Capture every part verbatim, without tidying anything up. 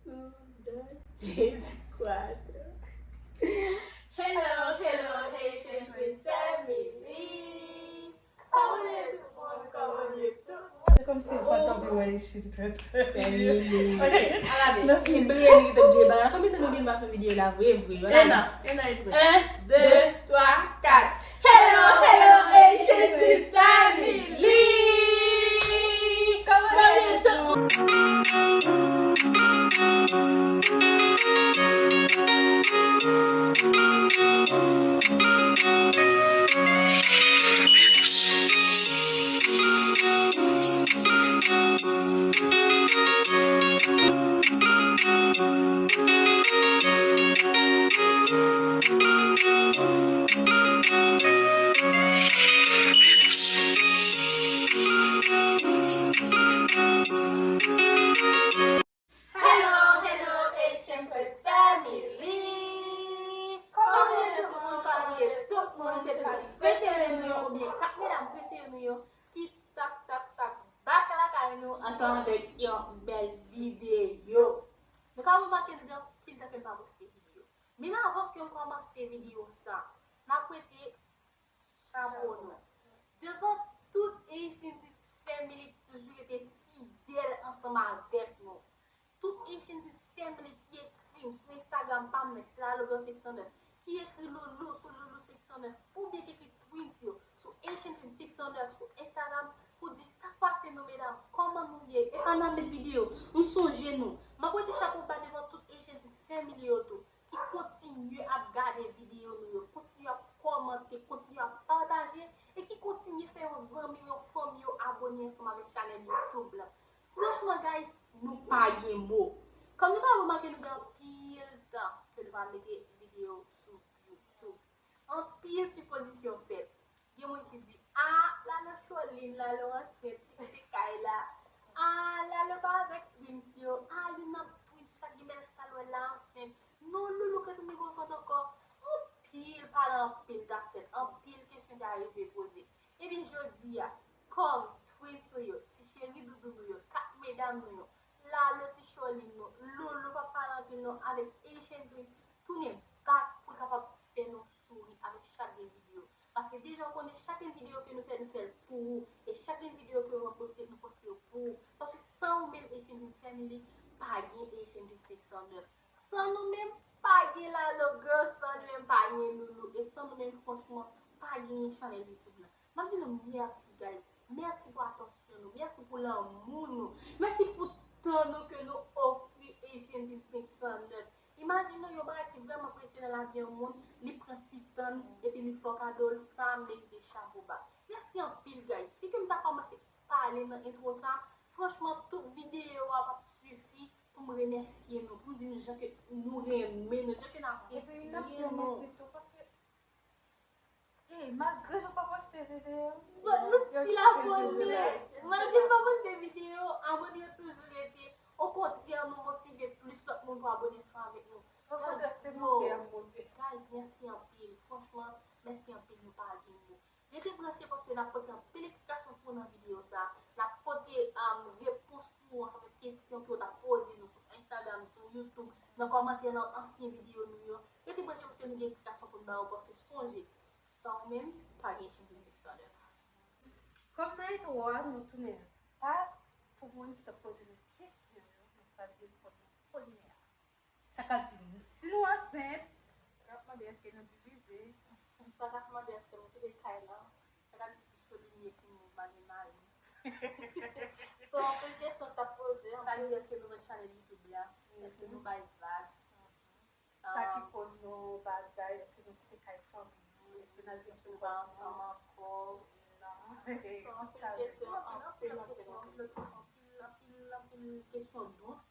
Un, dos, tres, cuatro. Hello, hello, Haitian Twins Family. Kòman nou ye tout moun? Kòman nou ye tout moun? Se kòmsi m pa t anvi wè Haitian Twins Family. Ok, ala de. Li bliye, li te bliye bagay la. Konbyen tan nou gen pa fè videyo la vre, vre? Ala de. Un an, un an et demi. Un, deux, trois, quatre. Hello, hello, Haitian Twins Family! Kòman nou ye tout moun? Hello, hello, Haitian Twins Family! Kòman nou ye tout moun? Kòman nou ye tout moun? Se pitit prefere nou yo, oubyen kat medam prefere nou yo, ki tak, tak, tak, back lakay nou ansanm avèk yon bèl videyo. Nou ka remake nou gen anpil tan ke nou pa poste videyo. Men avan ke m kòmanse videyo sa, n ap rete chapo nou. Devan tout Haitian Twins Family ki toujou rete fidèl ansanm avèk nou. Tout Haitian Twins Family ki ekri m sou Instagram pa m, se Lalo Girl senk san nèf, ki ekri Loulou sou Loulou senk san nèf, oubyen ki ekri Twins yo sou Haitian Twins senk san nèf sou Instagram pou di sa k pase nou medam, kòman nou ye, e pa n ap met videyo, m sonje nou. M ap rete chapo ba devan tout Haitian Twins Family yo tou, ki kontinye ap gade videyo nou yo, kontinye ap kòmante, kontinye ap pataje, e ki kontinye fè yon zanmi, yon fanmi yo abone ansanm avèk chanèl YouTube la. Franchman, guys, nou pa gen mo. Kòm nou ka remake, nou gen anpil tan ke nou pa mete videyo sou YouTube. Anpil sipozisyon fèt. Gen moun ki di, a, Lalo Cholin, Lalo ansent, li kite kay la. A, Lalo pa avèk Twins yo. A, li nan Twins, sa ki bèl chita lwèl la ansent. Non, Loulou ka tounen gwo vant ankò. Anpil pale, anpil zafè, anpil kesyon ka rive poze. Ebyen, jodi a, kòm Twins nou yo, ti cheri doudou nou yo, kat medam nou yo, Lalo ti Cholin nou, Loulou pa pale anpil non, avèk Haitian Twins, tounen back pou l kapab fè nou souri avèk chak gen videyo. Paske deja w konnen chak gen videyo ke nou fè, nou fè l pou ou. E chak gen videyo ke nou poste, nou poste yo pou ou. Paske san ou menm Haitian Twins Family, pa gen Haitian Twins senk san nèf. San nou menm, pa gen Lalo Girl, san nou menm, pa gen Loulou. E san nou menm, franchman, pa gen chanèl YouTube la. M ap di nou mèsi, guys. Mèsi pou atansyon nou. Mèsi pou lanmou nou. Mèsi pou tan nou ke nou ofri Haitian Twins senk san nèf. Imajine w yon bagay ki vrèman presye nan lavi yon moun, li pran ti tan l, epi li fè w kado l, sa merite chapo ba. Mèsi anpil, guys. Si ke m ta kòmanse pale nan entwo sa, franchman, tout videyo a p ap sifi pou m remèsye nou, pou m di nou jan ke nou renmen nou, jan ke n apresye nou. Epi n ap di nou mèsi tou, paske Ey, malgre nou pa poste videyo, bon, nou still abone. Malgre nou pa poste videyo, abone yo toujou rete. Okontrè, nou motive plis lòt moun pou abone ansanm avèk nou. Okontrè, se monte y ap monte. Guys, mèsi anpil. Franchman, mèsi anpil, nou pa gen mo. Rete branche paske n ap pote anpil eksplikasyon pou w nan videyo sa. N ap pote, um, repons pou w ansanm avèk kesyon ke w t ap poze nou sou Instagram, sou YouTube, nan kòmantè, nan ansyen videyo nou yo. Rete branche paske nou gen eksplikasyon pou n ba w, paske sonje, san ou menm, pa gen Haitian Twins senk san nèf. Kòm nan entwo a, nou tounen back pou moun ki t ap poze nou kesyon yo, nou pral reponn nou premye a. Sa k ap di, si nou ansent, sa k ap mande èske nou divize, sa k ap mande èske nou kite kay la, sa k ap di si Cholin ye sou nou pa gen mari. So, anpil kesyon k ap poze, sa k di èske nou met chanèl YouTube la, èske nou bay vag. Sa ki koz nou bagay, èske nou kite kay fanmi nou, èske n al viv sou ansanm ankò. Non. So, anpil kesyon, anpil, anpil, anpil, anpil, anpil kesyon dout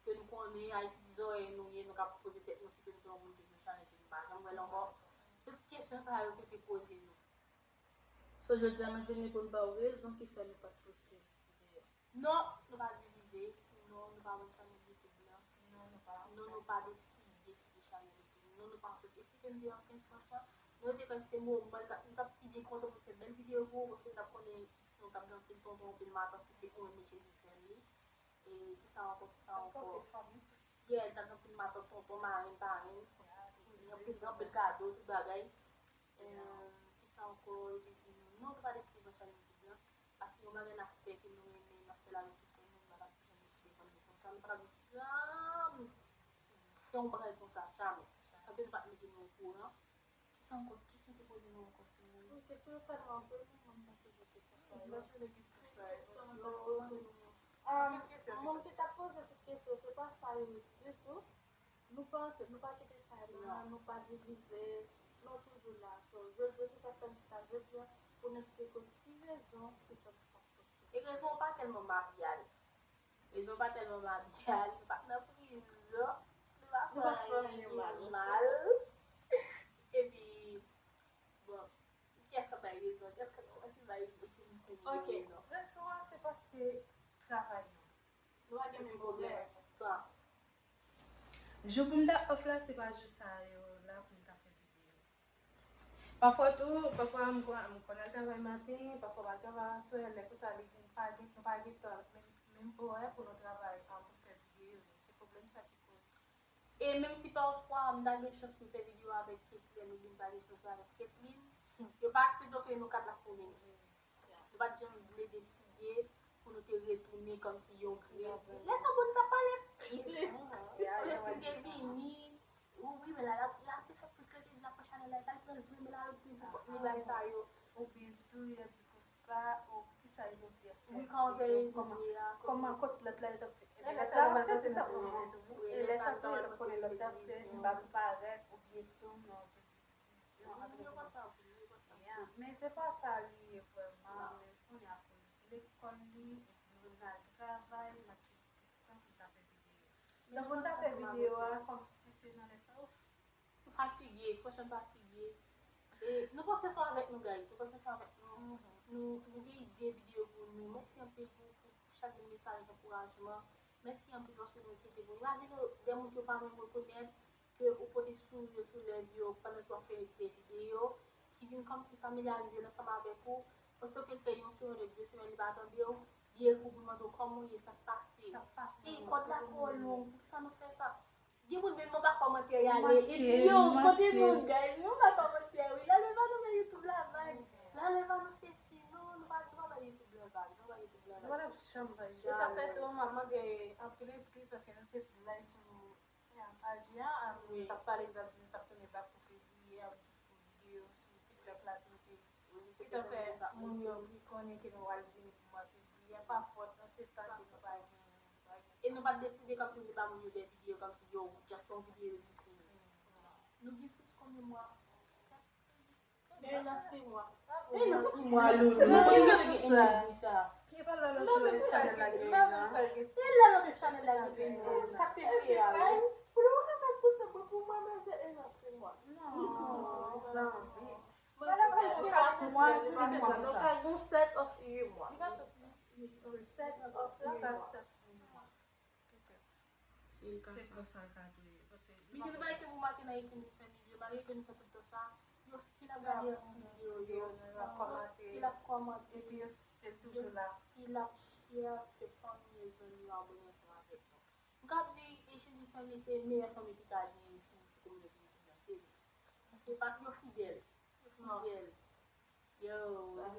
ke nou konnen, a isi zòrèy nou ye, nou ka poze tèt nou si ke nou te yon moun ki vin chanèl ke nou pa janm wè l ankò. Se tout kesyon sa yo ke te poze nou. So, jodi a, nou vini pou n ba w rezon ki fè nou pa t poste videyo. Non, nou pa divize. Non, nou pa vin chanèl YouTube la. Non, nou pa ansent. Non, nou pa deside kite chanèl YouTube. Non, nou pa ansent. E si ke n te ansent, franchman, nou te kwè ke se moman, nou t ap, nou t ap pi byen kontan pou n fè bèl videyo pou ou, paske n t ap konnen isit nou t ap gen anpil tonton, anpil matant ki se ou menm Michel Michel li. E kisa ankò, kisa ankò? Anpil fanmi. Sa gen anpil matant, tonton, marenn, parenn, anpil, anpil kado, tout bagay. Em, kisa ankò yo te di nou? Non, nou pa deside pran chanèl YouTube la. Paske yon bagay n ap fè ke nou renmen, n ap fè l avèk tout kè nou, nou pa t ap janm deside pran nou konsa, nou pa t ap janm fè yon bagay konsa, jamè. San ke nou pa t mete nou okouran. Kisa ankò? Kesyon ki poze nou ankò, timoun? Wi, kesyon yo tèlman anpil, mwen, mwen pa sonje kesyon sa yo. Mwen pa sonje kesyon sa yo. Kesyon yo tèlman anpil. Anpil kesyon ki poze. Moun ki t ap poze tout kesyon, se pa sa yo ditou. Nou pa ansanm, nou pa kite kay la, non, nou pa divize, nou toujou la. So, jodi a, se sa k fè m chita jodi a, pou n esplike w ki rezon ki fè m p ap poste. E rezon an pa tèlman mabyal. Rezon pa tèlman mabyal, nou pa t nan prizon, nou pa fè anyen mal. Epi, bon, kiyès k ap bay rezon? Kiyès k ap kòmanse bay rezon? Ok, rezon an se paske travay nou. Nou pa gen menm pwoblèm. Tan. Jou pou m ta off la, se pa jou sa yo la pou m ta fè videyo. Pafwa tou, pafwa m konn, m konn al travay maten, pafwa m al travay aswè, lè konsa li vin pa gen, nou pa gen tan, menm, menm orè pou nou travay, an, pou fè videyo yo. Se pwoblèm sa ki koz. E menm si pafwa m ta gen chans pou m fè videyo avèk Ketlin, oubyen m ta gen chans avèk Ketlin, yo pa aksepte ke nou kat la pou vini. Nou pa t janm vle deside pou nou te retounen kòmsi yon grenn. Lè sa bon, n t ap pale plis. Olye si n te vini, wi, wi, men la, la, la te fè plis, yo te di l ap pran chanèl la, e pa l pran l vre, men la, yo te di li bay sa yo. Oubyen tou, yo di konsa, o, kisa yo te fè? Wi, kòman, kòman, kot lòt la, yo t ap di, e lè sa, se sa pou mwen tou. E lè sa tou, yo t ap konnen lòt la, se m pa pou parèt, oubyen tou, non, Division antre nou. Ya, men se pa sa li ye vrèman, men kounye a akoz lekòl li, epi nou vin al travay, m ap gen ti tan pou n ta fè videyo. Donk, pou n ta fè videyo a, kòmsi se nan lè sa, ouf. Nou fatige, franchman, nou fatige. E nou panse se avèk nou, guys. Nou panse se avèk nou. Nou, nou gen ide videyo pou nou. Mèsi anpil pou, pou chak de mesaj ankourajman. Mèsi anpil paske nou tcheke pou nou. Imajine w, de moun ke w pa menm rekonèt, ke ou pote souri yo sou lèv yo pandan ke w ap fè de videyo, ki vin kòmsi familyarize l ansanm avèk ou, osito ke l fè yon semèn, de semèn, li pa tande w, li ekri w pou l mande w kòman w ye, sa k pase. Sa k pase? Ey, kòd la twò long, poukisa nou fè sa? Gen moun menm anba kòmantè y ale, epi yo, kote nou, guys, yo anba kòmantè, wi, la lè pa nou bay YouTube la vag, la lè pa nou sesi, non, nou pa, nou pa bay YouTube la vag, nou pa bay YouTube la vag. Nou pa t ap janm bay. E sa fè tou, m ap mande anpil eskiz paske nou te vin live sou Aji a, a, nou t ap pale, nou t ap di nou t ap tounen bak pou fevriye, a, pou videyo sou TikTok la, tou, nou te gentan fè moun yo konnen ke nou pral vini pou mwa fevriye a, pa fòt nou, se tan ke nou pa gen, nou pa gen. E nou pa t deside kòmsi nou te ba moun yo de videyo, kòmsi yo, just yon videyo epi fini. Nou gen plis konbyen mwa? Sèt. E nan sis mwa. E nan sis mwa, loulou. Kote nou te gen enèji sa? Ki valè lòt chanèl la genyen la? E lè lòt chanèl la genyen? Kat fevriye a, wi. Pou nou ka fè tout tan pou mwen, men se e nan sis mwa. Non, zanmi. Kat mwa, sis mwa konsa. Donk, sa gon sèt of uit mwa. Sèt of uit mwa. Se konsa l ka dwe ye. Paske, men gen de bagay ke m remake nan Haitian Disfè Media, malgre ke nou fè tout tan sa, yo still ap gade ansyen videyo yo, yo still ap kòmante, epi yo still toujou la. Yo still ap share, fè fanmi yo, zanmi yo abòne ansanm avèk nou. M ka di, Haitian Disfè Media se meyè fanmi ki ka genyen sou, sou kominote YouTube la, serye. Paske pa, yo fidèl. Yo fidèl. Yo,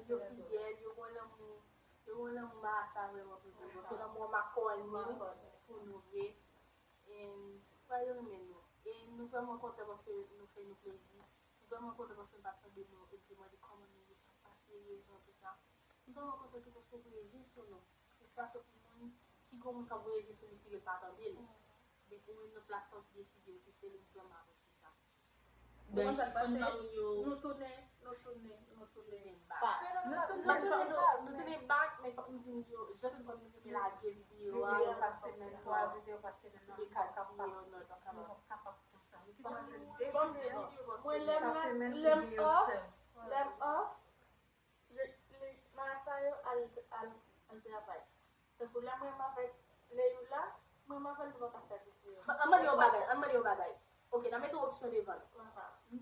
yo fidèl, yo gon lanmou, yo gon lanmou marasa vrèman pou nou. Paske lanmou an makònen pou nou vre. And, pa yo renmen nou. E nou vrèman kontan paske nou fè nou plezi. Nou vrèman kontan paske nou pa tande nou epi mande kòman nou ye, sa k pase, rezon, tout sa. Nou vrèman kontan tou paske w voye je sou nou. Se pa tout moun ki gon moun k ap voye je sou li si yo pa tande l. Men ou menm nan plas ou ki deside ou te fè l, ou vrèman apresye sa. Ou konn sa k pase? Nou tounen, nou tounen, nou tounen bak. Nou tounen bak, men fòk nou di nou yo, jan tout moun nou te lage videyo a, videyo pa semèn, twa videyo pa semèn nan, kat videyo nan, nou p ap kapab konsa. Nou te bezwen de videyo pa semèn, videyo sèl. Lè m off, lè m off, marasa yo al, al, al travay. Tankou lè mwen menm avèk Leyoula, mwen menm avè l nou pa ka fè videyo. Ann mande yon bagay, ann mande yon bagay. Ok, n ap mete yon opsyon devan nou.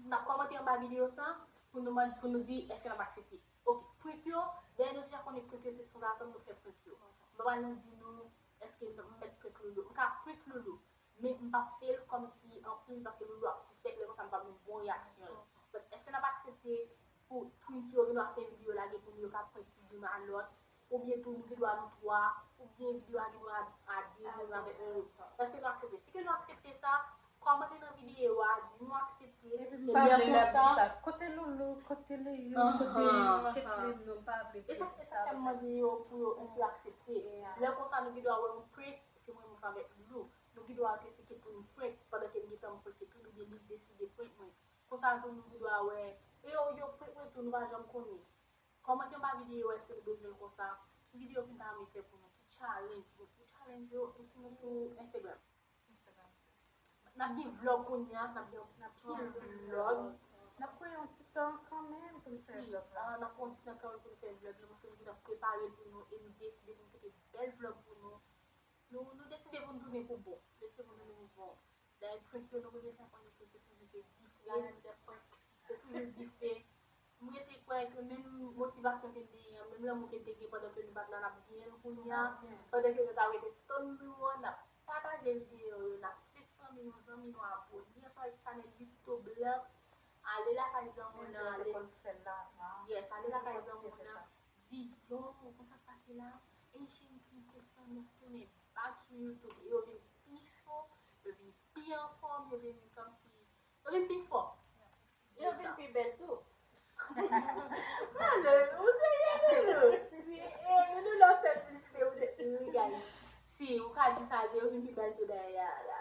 N ap kòmante anba videyo sa pou nou mande, pou nou di èske n ap aksepte. Ok, prank yo, dayè nou deja konnen prank yo se sanzatann nou fè prank yo. M pa pral nan di nou èske m mèt prank Loulou. M ka prank Loulou, men M p ap fè l kòmsi anpil paske Loulou ap sispèk, lè konsa m p ap jwenn bon reyaksyon. But èske n ap aksepte pou Prince yo gendwa fè videyo lage pou nou, yo ka prank youn a lòt, oubyen tou nou gendwa nou twa, oubyen videyo a gendwa a de moun avèk nou? Èske nou aksepte? Si ke nou aksepte sa, kòmante nan videyo a, di nou aksepte. E lè konsa, kote Loulou, kote Leyon, kote Ketlin, nou pa vle. E sa, se sa fè m mande yo pou yo, èske yo aksepte. Lè konsa, nou gendwa wè yon prank, se mwen menm avèk Loulou. Nou gendwa wè ke se Ketlin prank, pandan ke m gentan prank Ketlin, oubyen li deside prank mwen. Konsa tou, nou gendwa wè, e yo, yo prank mwen tou, nou pa janm konnen. Kòmante anba videyo, èske nou bezwen l konsa? Ki videyo ke n ta renmen fè pou nou? Ki challenge? Bon, pou challenge yo, enkli nou sou Instagram. N ap gen vlog kounye a, n ap gen anpil vlog. N ap kreye yon ti tan kanmenm pou n fè vlog la. N ap pran yon ti tan kanmenm pou n fè vlog la, paske nou gentan prepare l pou nou e nou deside pou n pote bèl vlog pou nou. Nou, nou deside pou n tounen pou bon. Deside pou n tounen pou bon. Dayè, prank yo, nou konnen sa, prank yo, se toujou se dife. Se toujou dife. M rete kwè ke menm motivasyon ke n te gen an, menm lanmou ke n te gen pandan ke nou pa t la, n ap genyen l kounye a. Pandan ke nou ta rete tann nou an, n ap pataje videyo yo, n ap fè fanmi nou, zanmi nou abone sou chanèl YouTube la. Ale lakay zanmi w nan, ale. Yes, ale lakay zanmi w nan. Di yo, konn sa k pase la? Haitian Queen senk san nèf tounen back sou YouTube. Yo vin pi cho, yo vin pi anfòm, yo vin kòmsi, yo vin pi fò. Yo vin pi bèl tou. Mano, ou serye, Loulou? E, Loulou, lè w fè piblisite, ou te ri, guys. Si, ou ka di sa, se yo vin pi bèl tou dayè a la.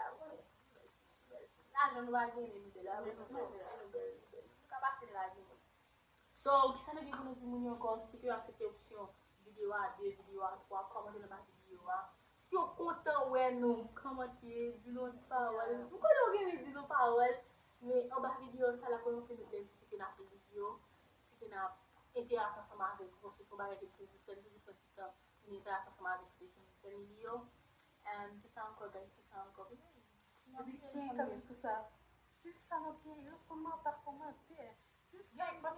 Lajan nou pa genyen, nou te la, men nou bèl, nou bèl, nou bèl. Nou ka pase l la, nou. So, kisa nou gen pou nou di moun yo ankò? Si ke yo aksepte opsyon videyo a de, videyo a twa, kòmante nan ba videyo a. Si yo kontan wè nou, kòmante, di nou yon ti pawòl. M konnen w gen pou di nou pawòl, men anba videyo sa la, pou nou fè nou plezi, si ke n ap li videyo, si ke n ap enteraji ansanm avèk nou, paske se yon bagay ke m toujou fè, m toujou pran ti tan pou m enteraji ansanm avèk Haitian Family yo. And kisa ankò, guys, kisa ankò? Epi ki kòmsi pou sa? Si sa nou gen, yo kòman pa kòmante. Si sa nou gen,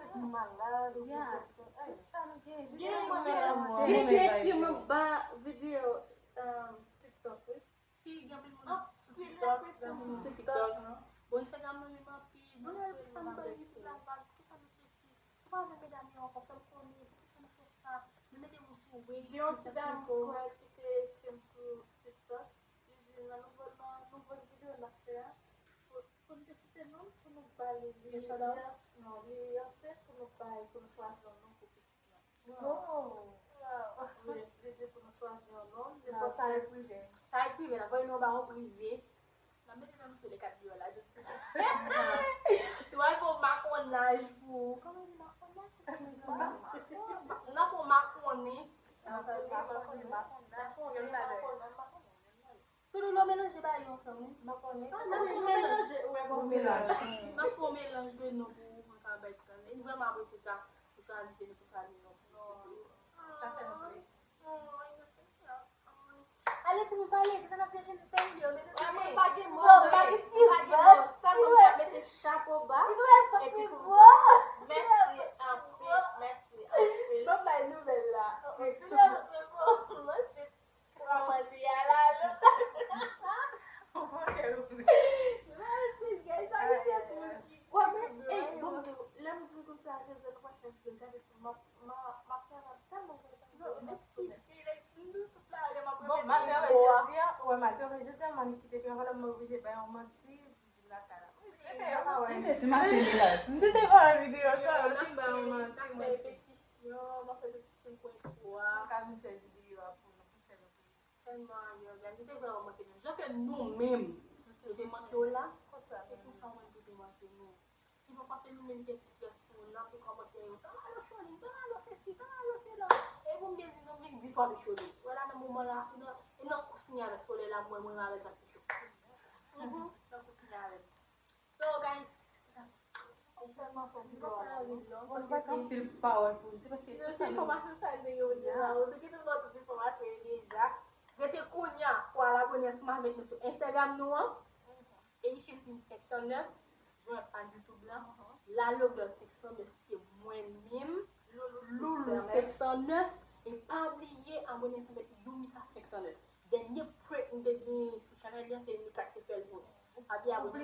si sa nou gen, jis gen kòmante. Gen ki ekri m anba videyo, um, TikTok, wi. Si gen anpil moun sou TikTok, gen moun sou TikTok. Bon, Instagram nan menm anpil. Bon, sa nou fè YouTube la, poukisa nou sesi? Si w pa vle medam yo ankò, fè m konnen, poukisa nou fè sa? Nou mete moun sou Wave, gen yon ti dam, m kwè, ki te ekri m sou TikTok. Li di nan nouvo, nan nouvo videyo n ap fè a, pou, pou n te site non l, pou nou ba li, li, non, li ansent, pou nou bay, pou nou chwazi yon non pou pitit lan. Wow. Wi, li di pou nou chwazi yon non. Sa e prive. Sa e prive, n ap voye nou anba yon prive. N ap mete nan mitan de kat deyò la. Nou al fè yon makonnaj pou, kòman di makonnaj? N ap fè yon makonnen. N ap fè yon makonnen, makonnen. N ap fè yon makonnen, makonnen. Tout nou melanje bagay yo ansanm, wi. N ap fè yon melanj. N ap fè yon melanj de non pou ou, mwen ka bay ti sa. Li vrèman apresye sa. Ou chwazi, se nou pou chwazi non pou pitit ou. Sa fè nou plezi. Oh, e nou espesyal. Ale, timoun, pale, kisa n ap fè, jèn fi yo, men nou mwen pa gen mo, mwen pa gen ti mo, sèlman mwen ap mete chapo ba, epi pou m di mèsi anpil, mèsi anpil. Bon, bay nouvèl la. Mwen se Kòman di a la, Loulou? Mèsi, guys. Sa ki pyès moun ki, ki sou dlo. Ey, bon, m di w, lè m di w konsa, jodi a nou pral fè vlog, gade ti, m ap, m ap, m ap travay, m tèlman kontan. Non, mèsi. Ki lè m di w tout la, lè m ap repete. Bon, m al travay jodi a, wè, m al travay jodi a, m annik kite travay la, m oblije bay yon manti. Li te di maten li la. M te te fè videyo sa yo, si m pa yon manti, m ap fè petisyon, m ap fè petisyon pwen twa. M ka vin fè videyo a pou nou, pou fè nou plezi. Tèlman, yo, guys, nou te vrèman manke nou. Jan ke nou menm, nou te manke w la, se konsa nou menm tou te manke nou. Si nou panse nou menm ki eksiste sou moun nan, pou kòmantè yo, tan alo choli, tan alo sesi, tan alo sela. E pou m byen di nou, m vin di fò nou choli. Wè la nan moman la, e nan, e nan kousinya avèk solèy la, mwen, mwen avèk sa ki cho. Mhm, nan kousinya avèk. So, guys, m pa ka ret long, paske se anpil pawòl pou m di, paske tout sa nou, enfòmasyon sa yo te gen yo deja, nou te gentan ba w tout enfòmasyon yo deja. Rete kounye a pou al abone ansanm avèk nou sou Instagram nou an, Haitian Queen senk san nèf, jwenn paj YouTube la, La Lougla senk san nèf, ki se mwen menm, Loulou senk san nèf, e pa bliye abone ansanm avèk Yumika senk san nèf. Dènye prank nou te gen sou chanèl li an, se Yumika ki te fè l pou nou.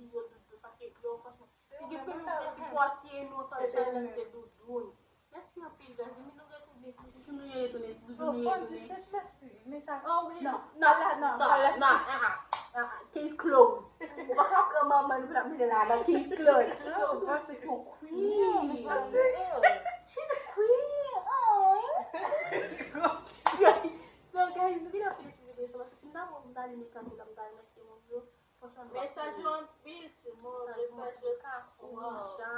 video Doudoun, paske yo franchman, si gen premye moun te sipòte nou, sa se lè se te Doudoun. Mèsi anpil, guys. Epi nou retounen, ti Doudoun nou retounen, ti Doudoun nou retounen. Oh wi. Non, non, non, non, non, ah, ah, ah, case close. Ou pa ka pran manman nou pou n ap mennen la, nan case close. Yo, respect your queen. She's a queen. Oh. So, guys, nou vin ap fini ti videyo sa, paske si m ta pran pou m ta li mesaj la, m ta remèsye moun yo. Franchman, nou ap Mesaj yo anpil, timoun. Mesaj yo anpil, Kason, Micha,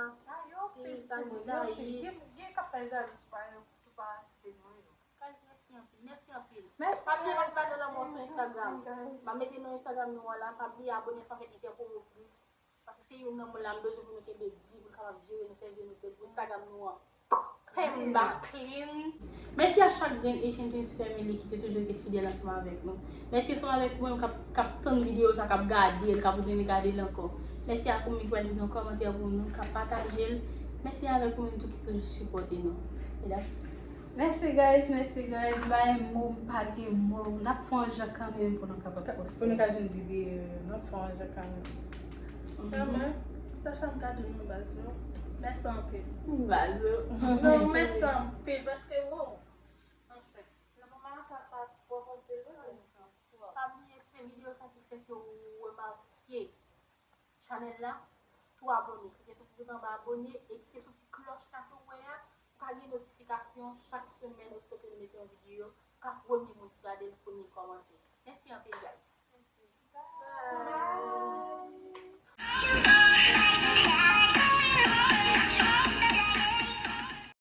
Tris, Anidayis. Gen, gen k ap fè jalou si w pa, si w pa site non yo. Guys, mèsi anpil. Mèsi anpil. Mèsi, pa bliye pase ba nou lanmò sou Instagram. M ap mete non Instagram nou an la. Pa bliye abòne, sa fè n enke pou nou plis. Paske se youn nan moun la m bezwen pou nou kenbe di, pou n kapab jere nou, fè zye nou bèl pou Instagram nou an. M pa clean. Mèsi a chak grenn Asian Prince Family ki te toujou rete fidèl ansanm avèk nou. Mèsi ansanm avèk ou menm k ap, k ap tann videyo sa, k ap gade l, k ap retounen gade l ankò. Mèsi ak ou menm ki pral kite yon kòmantè pou nou, k ap pataje l. Mèsi avèk ou menm tou ki toujou sipòte nou. Medam. Mèsi guys, mèsi guys. M pa gen mo, m pa gen mo. N ap fè yon jan kanmenm pou nou kapab poste. Pou nou ka jwenn videyo, n ap fè yon jan kanmenm. Kanmenm, sa sa m ka di nou baz yo. Mèsi anpil. Baz yo. Non, mèsi anpil paske, wow. Anfen, nan moman sa, sa twòp anpil, wi. Pa bliye, se videyo sa ki fè ke w remarke chanèl la, tou abòne. Klike sou ti bout anba abòne e klike sou ti klòch la ke w wè a, pou ka gen notifikasyon chak semèn osi ke nou mete yon videyo, ou ka premye moun ki gade l, premye kòmante. Mèsi anpil, guys. Mèsi. Bye.